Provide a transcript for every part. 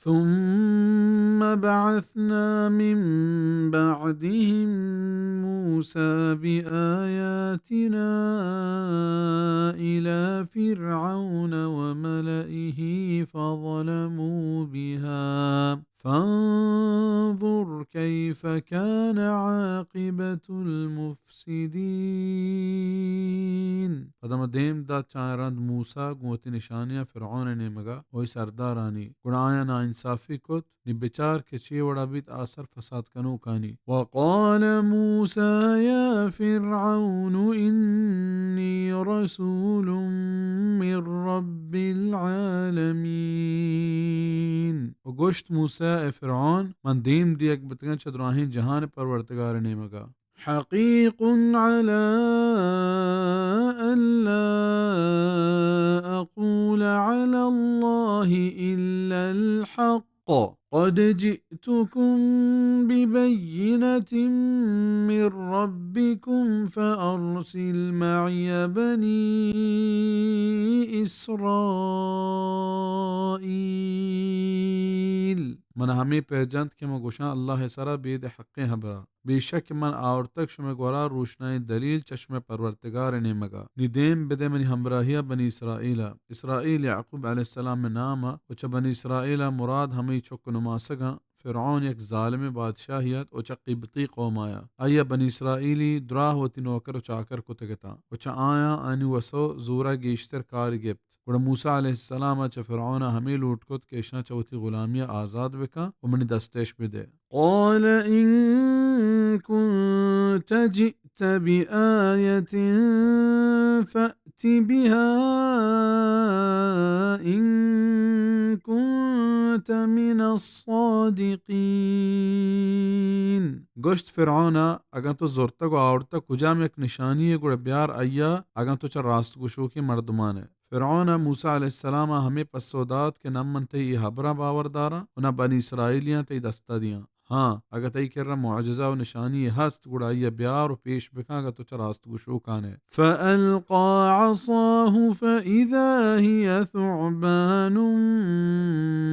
ثم بعثنا من بعدهم موسى بآياتنا إلى فرعون وملئه فظلموا بها فانظر كيف كان عاقبة المفسدين۔ پدا ما دیم دات چہ آیاں رند موسیٰ گوں وتی نشانیاں فرعون ءِ نیمگا و آئی سردارانی، گڑا آیاں ناانصافی کت، نی بچار کہ چے وڑا بیت آ سر فساد کنوکانی۔ وقال موسى يا فرعون إني رسول من رب العالمين۔ و گوشت موسیٰ، اے فرعون، من دیم دیگ بتگاں چہ دراہیں جہان ءِ پرورتگار ءِ نیمگا۔ حقيق على ألا أقول على الله إلا الحق، قد جئتكم ببينة من ربكم فأرسل معي بني إسرائيل۔ من ہمے پہ جنت کہ من گوشاں اللہ ءِ سرا بید حقیں ہبرا۔ بے شک من آورتگ شمئے گورا روشنائیں دلیل چہ شمئے پرورتگار ءِ نیمگا۔ نی دیم بدئے منی ہمراہیا بنی اسرائیلا۔ اسرائیل یعقوب علیہ السلام ءِ ناما و چہ بنی اسرائیلا مراد ہمے چک و نماسگاں۔ فرعون یک ظالمیں بادشاہے ات و چہ قبطی قوم آیا۔ آئیا بنی اسرائیلی دراہ وتی نوکر و چاکر کتگ اتاں و چہ آیاں آنی وس و زورا گیشتر کار گپت۔ گڑا موسیٰ علیہ السلام ءَ چہ فرعون ءَ ہمے لوٹ کت کہ اشاں چہ وتی غلامی ءَ آزاد بکن و منی دست ءَ اش بدے۔ قال إن كنت جئت بآية فأت بها إن كنت من الصادقين۔ گوشت فرعون ءَ، اگاں تو زرتگ و آورتگ کجام یک نشانی یے، گڑا بیار آئی ءَ، اگاں تو چہ راست گوشوکیں مردمان ئے۔ فرعون ءَ موسیٰ علیہ السلام ءَ ہمے پسو دات کہ نہ من تئی اے ہبراں باور داراں و نہ بنی اسرائیلیاں تئی دست ءَ دیاں۔ ہاں، اگاں تئی کرا معجزہ و نشانی یے ہست، گڑا آئی ءَ بیار و پیش بکن، اگاں تو چہ راست گوشوکان ئے۔ فألقى عصاه فإذا هي ثعبان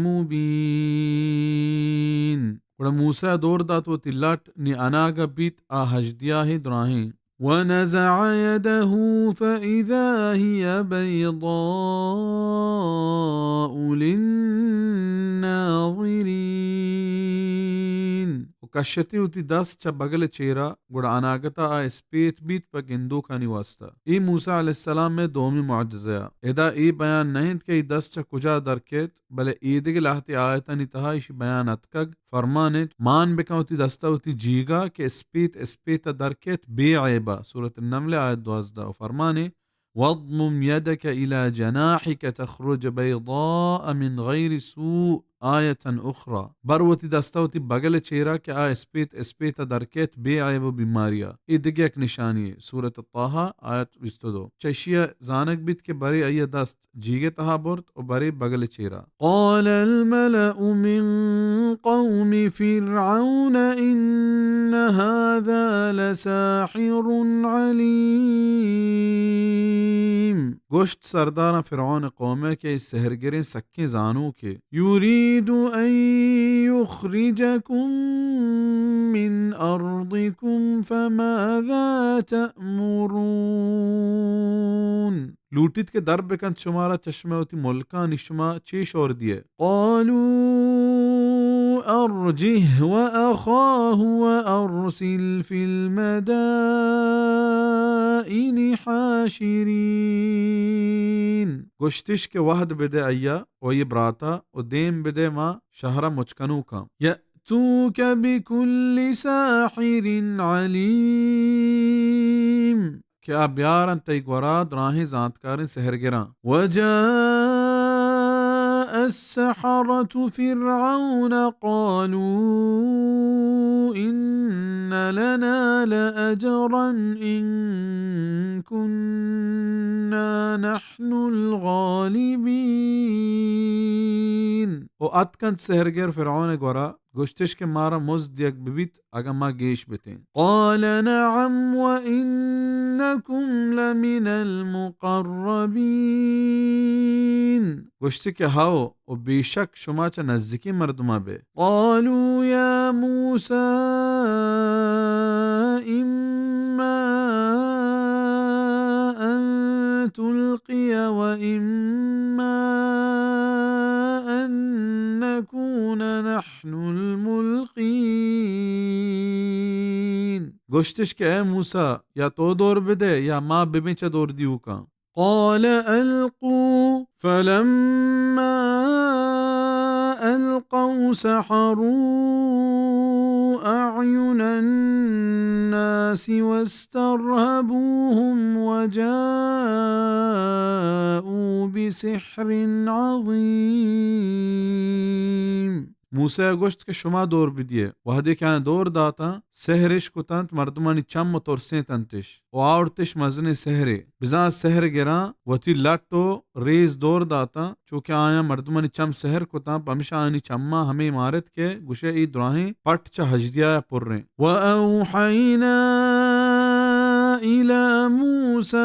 مبين۔ گڑا موسیٰ ءَ دور دات وتی لٹ، نی اناگہ بیت آ ہژدیاہے دراہیں۔ ونزع يده فإذا هي بيضاء للناظرين۔ و کشتی وتی دست چہ بگل ءِ چیرا، گڑا اناگتا آ اسپیت بیت پہ گندوکانی واسطہ۔ اے موسیٰ علیہ السلام ءِ دومی معجزہ ءَ۔ ادا اے بیان نہ انت کہ اے دست چہ کجا در کیت، بلے اے دگہ لہتے آیتانی تہا ایشی بیان اتکگ۔ فرمان انت، مان بکن وتی دستا وتی جیگا کہ اسپیت اسپیتا در کیت بے عیبا۔ سورۃ النمل آیت دوازدہ۔ و فرمان انت، واضمم يدك إلى جناحك تخرج بيضاء من غير سوء آية أخرى۔ بر وتی دستا وتی بگل ءِ چیرا کہ آ اسپیت اسپیتا در کیت بے عیب و بیماریا۔ اے دگہ یک نشانی یے۔ سورۃ طٰہٰ آیت بیست و دو۔ چہ اشیا زانگ بیت کہ برے آئی ءَ دست جیگ ءِ تہا برت و برے بگل ءِ چیرا۔ قال الملأ من قوم فرعون إن هذا لساحر عليم۔ گوشت سرداراں فرعون ءِ قوم ءَ کہ اے سحرگریں سکیں زانوکے۔ يريد أن يخرجكم من أرضكم فماذا تأمرون۔ لوٹیت کہ در بکنت شمارا چہ شمئے وتی ملکانی، شما چے شور دیئے؟ قالوا أرجه وأخاه وأرسل في المدائن حاشرين۔ گوشتش کہ وہد بدئے آئی ءَ و آئی ءِ براتا و دیم بدئے ماں شہرا مچ کنوکاں۔ يأتوك بكل ساحر عليم۔ کہ آ بیارنت تئی گورا دراہیں زانتکاریں سحرگراں۔ وجاء السحرة فرعون قالوا إن لنا لأجرا إن كنا نحن الغالبين۔ و اتکنت سحرگر فرعون ءِ گورا، گوشتش کہ مارا مزد دیگ ببیت اگاں ما گیش بتیں۔ قال نعم وإنكم لمن المقربين۔ گوشتی کہ ہاو، و بیشک شما چہ نزیکیں مردماں بے۔ قالوا يا موسى إما أن تلقي وإما أن نكون نحن الملقين۔ گوشتش کہ اے موسیٰ، یا تو دور بدے یا ما ببیں چہ دور دیوکاں۔ قال ألقوا فلما ألقوا سحروا أعين الناس واسترهبوهم وجاءوا بسحر عظيم۔ موسیٰ گوشت کہ شما دور بدیے۔ وہدے کہ آیاں دور داتاں، سحرش کتنت، مردمانی چم و ترسینتنتش و آورتش مزنیں سحرے۔ بزاں سحر گراں وتی لٹ و ریز دور داتاں، چو کہ آیاں مردمانی چم سحر کتاں، پمشا آیانی چماں ہمے مارت کہ گوشے اے دراہیں پٹ چہ ہژدیایا پریں۔ وأوحينا إلى موسى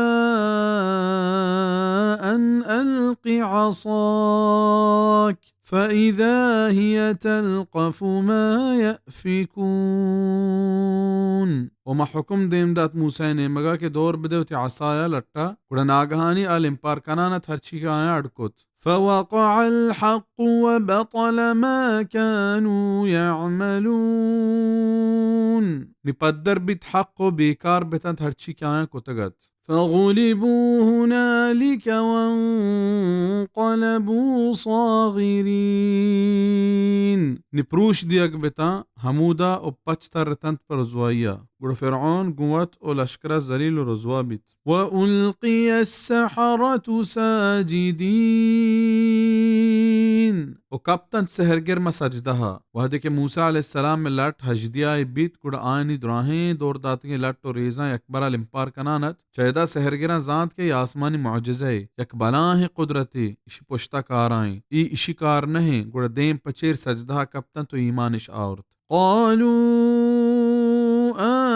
أن ألق عصاك فإذا هي تلقف ما يأفكون۔ و ما حکم دیم دات موسیٰ نیمگا کہ دور بدے وتی عصایا لٹا، گڑا ناگہانی آ لمپار کنان ات ہرچی کہ آیاں اڈ کت۔ فوقع الحق وبطل ما كانوا يعملون۔ نی پدر بیت حق و بیکار بتنت ہرچی کہ آیاں کتگ ات۔ فغلبوا هنالك وانقلبوا صاغرين۔ نی پروش دیگ بتاں ہمودا و پچ ترتنت پر رزوائیا۔ گڑا فرعون گوں وت و لشکرا ذلیل و رزوا بیت۔ وألقي السحرة ساجدين۔ و کپتنت سحرگر ماں سجدہا۔ وہدے کہ موسیٰ علیہ السلام لٹ ہژدیائی بیت، گڑا آیانی دراہیں دور داتگیں لٹ و ریزاں یکبرا لمپار کنان ات۔ چہ ادا سحرگراں زانت کہ اے آسمانی معجزہ اے، یک بلاہیں قدرتے، اشی پشتا کارائیں۔ اے اشی کار نہ ایں، گڑا دیم پہ چیر سجدہا کپتنت و ایمانش آورت۔ قالوا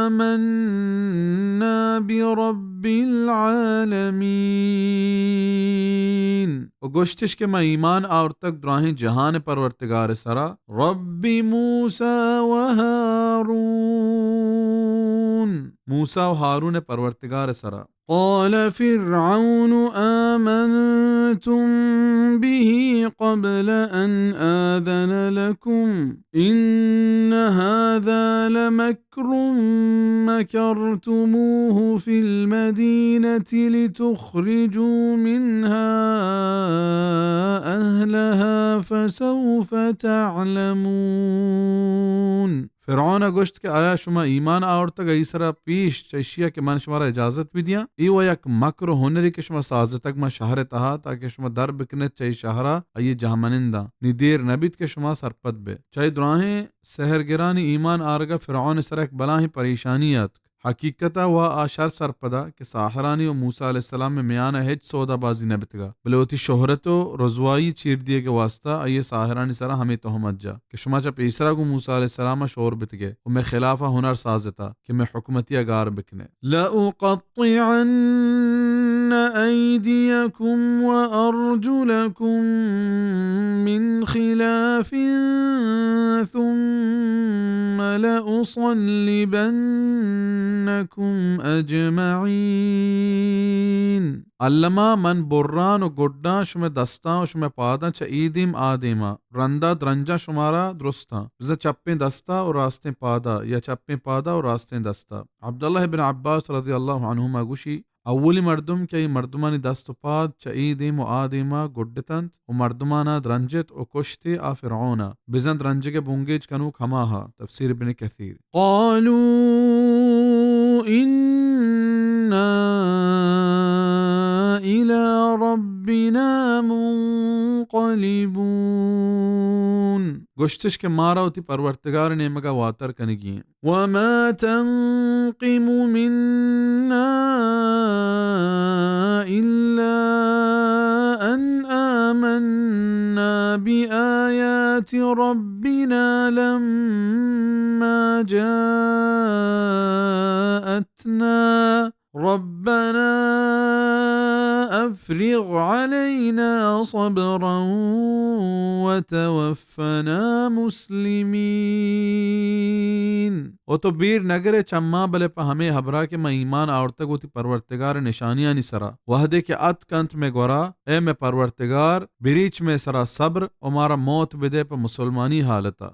آمنا برب العالمين۔ و گوشتش کہ ما ایمان آورتگ دراہیں جہان پرورتگار سرا، رب موسیٰ و ہارون، موسیٰ و ہارون پرورتگار سرا۔ قال فرعون آمنتم به قبل أن آذن لكم إن هذا لمكر مكرتموه في المدينة لتخرجوا منها أهلها فسوف تعلمون۔ فرعون ء گوشت کہ آیا شما ایمان آورتگ ء ای سرا پیش چہ ایشی ء کہ من شمارا اجازت بدیاں؟ اے و یک مکر و ہنرے کہ شما سازتگ ماں شہر ء تہا تاکہ شما در بکنت چہ اے شہر ء آئی ء جہمننداں۔ نی دیر نہ بیت کہ شما سرپد بئے۔ چہ اے دراہیں سحرگرانی ایمان آرگ ء فرعون ء سرا یک بلاہیں پریشانی اتک۔ حقیقت ء وا آ شر سرپد ء کہ ساحرانی و موسی علیہ السلام ء میان ء ہچ سودا بازی نہ بیتگ ء، بلے وتی شہرت و رزوائی چیر دیگ ء واستا آئی ء ساحرانی سرا ہمے تہمت جا کہ شما چہ پیسرا گوں موسی علیہ السلام ء شور بیتگ ئے و مئے خلاف ء ہنر سازت ء کہ مئے حکمتی ء گار بکن ئے۔ لأقطعن أيديكم وأرجلكم من خلاف ثم لأصلبنكم أجمعين۔ الما من بران و گڈاں شمئے دستاں و شمئے پاداں چہ اے دیم آ دیما، رندا درنجاں شمارا درستاں، بزاں چپیں دستا و راستیں پادا یا چپیں پادا و راستیں دستا۔ عبداللہ ابن عباس رضی اللہ عنہما گوشی، اولی مردم کہ اے مردمانی دست و پاد چہ اے دیم و آ دیما گڈتنت و مردمانا درنجت و کشتی آ فرعونا، بزاں درنجگ ء بنگیج کنوک ہماہا۔ تفسیر ابن کثیر۔ قالوا إنا إلى ربنا منقلبون۔ گوشتش کہ مارا وتی پرورتگار نیمگا واتر کنگی ایں۔ وما تنقم منا إلا أن آمنا بآيات ربنا لما جاءتنا ربنا أفرغ علينا صبرا وتوفنا مسلمين۔ و تو بیر نگرے چہ ما، بلے پہ ہمے ہبرا کہ ما ایمان آورتگ وتی پرورتگار نشانیانی سرا، وہدے کہ اتکنت مئے گورا، اے مئے پرورتگار، بریچ مئے سرا صبر و مارا موت بدے پہ مسلمانی حالتا۔